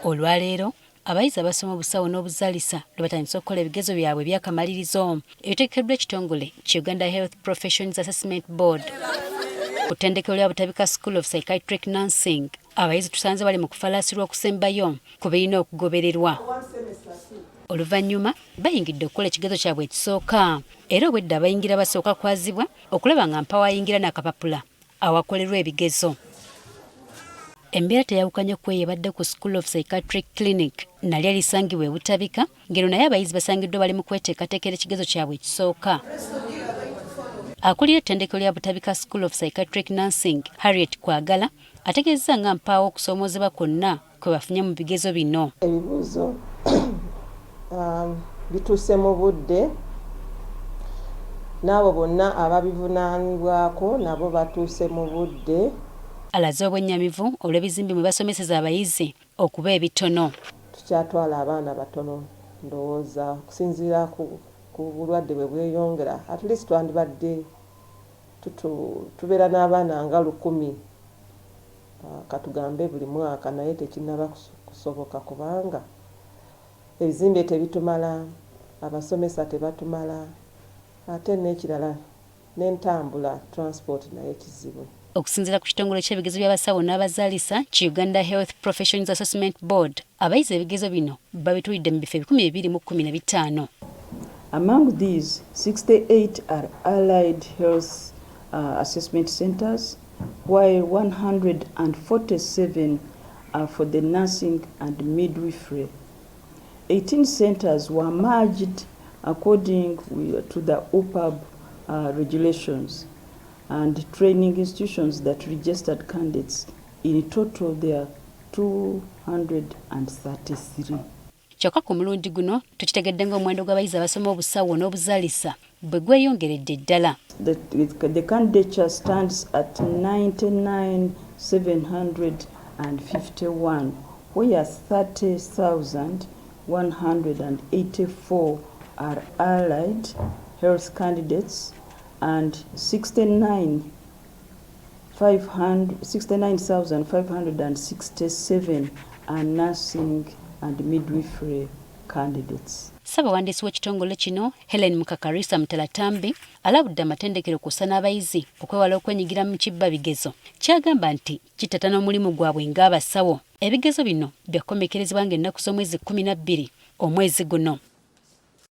Olwaleero abayizi abasoma obusawo n'obuzaalisa lwe batandise okukola ebigezo byabwe eby'akamalirizo ebitegekeddwa ekitongole ki Uganda Health Professions Assessment Board. Ku ttendekero lya Butabika School of Psychiatric Nursing, abayizi tusanze bali mu kufalaasirwa okusembayo ku birina okugobererwa. Oluvannyuma bayingidde okukola ekigezo kyabwe ekisooka era obwedda abayingira basooka kwazibwa okulaba nga mpaawo ayingira n'akapapula awakolerwa ebigezo. Embeera teyawukanye ku eyo ebadde ku School of Psychiatric Clinic nalyo erisangibwa e Butabika ng'eno naye abayizi basangiddwa bali mu kweteekateekera ekigezo kyabwe ekisooka. Akulira ettendekero lya Butabika School of Psychiatric Nursing, Harriet Kwagala ategeezezza nga mpaawo okusoomoozebwa kwonna kwe bafunye mu bigezo bino. Ebibuuzo bituuse mu budde n'abo bonna ababivunaanibwako nabo batuuse mu budde. Alaze obwennyamivu olw'ebizimbe mwe basomeseza abayizi okuba ebitono. Tukyatwala abaana batono ndowooza okusinziira ku bulwadde bwe bweyongera at least twandibadde tubeera n'abaana nga 1000 katugambe buli mwaka, naye tekinnaba kusoboka kubanga ebizimbe tebitumala, abasomesa tebatumala, ate n'ekirala n'entambula transport naye kizibu. Okusinziira ku kitongole ky'ebigezo by'abasawo n'abazaalisa ki Uganda Health Professions Assessment Board, abayizi ebigezo bino babituulidde mu bifo 215. Among these, 68 are allied health assessment centers, while 147 are for the nursing and midwifery. 18 centers were merged according to the UPAB regulations and training institutions that registered candidates. In total, there are 233. Kyokka ku mulundi guno tukitegedde ng'omuwendo gw'abayizi abasoma obusawo n'obuzaalisa bwe gweyongeredde ddala. The candidature stands at 99,751, where 30,184 are allied health candidates and 69,567 are nursing and midwifery candidates. Ssabawandiisi w'ekitongole kino Helen Mukakarisa Mutalatambi alabudde amatendekero kw'ossa n'abayizi okwewala okwenyigira mu kibba bigezo ky'agamba nti kittattana omulimu gwabwe ng'abasawo. Ebigezo bino byakukomekkerezebwa ng'ennaku z'omwezi 12 omwezi guno.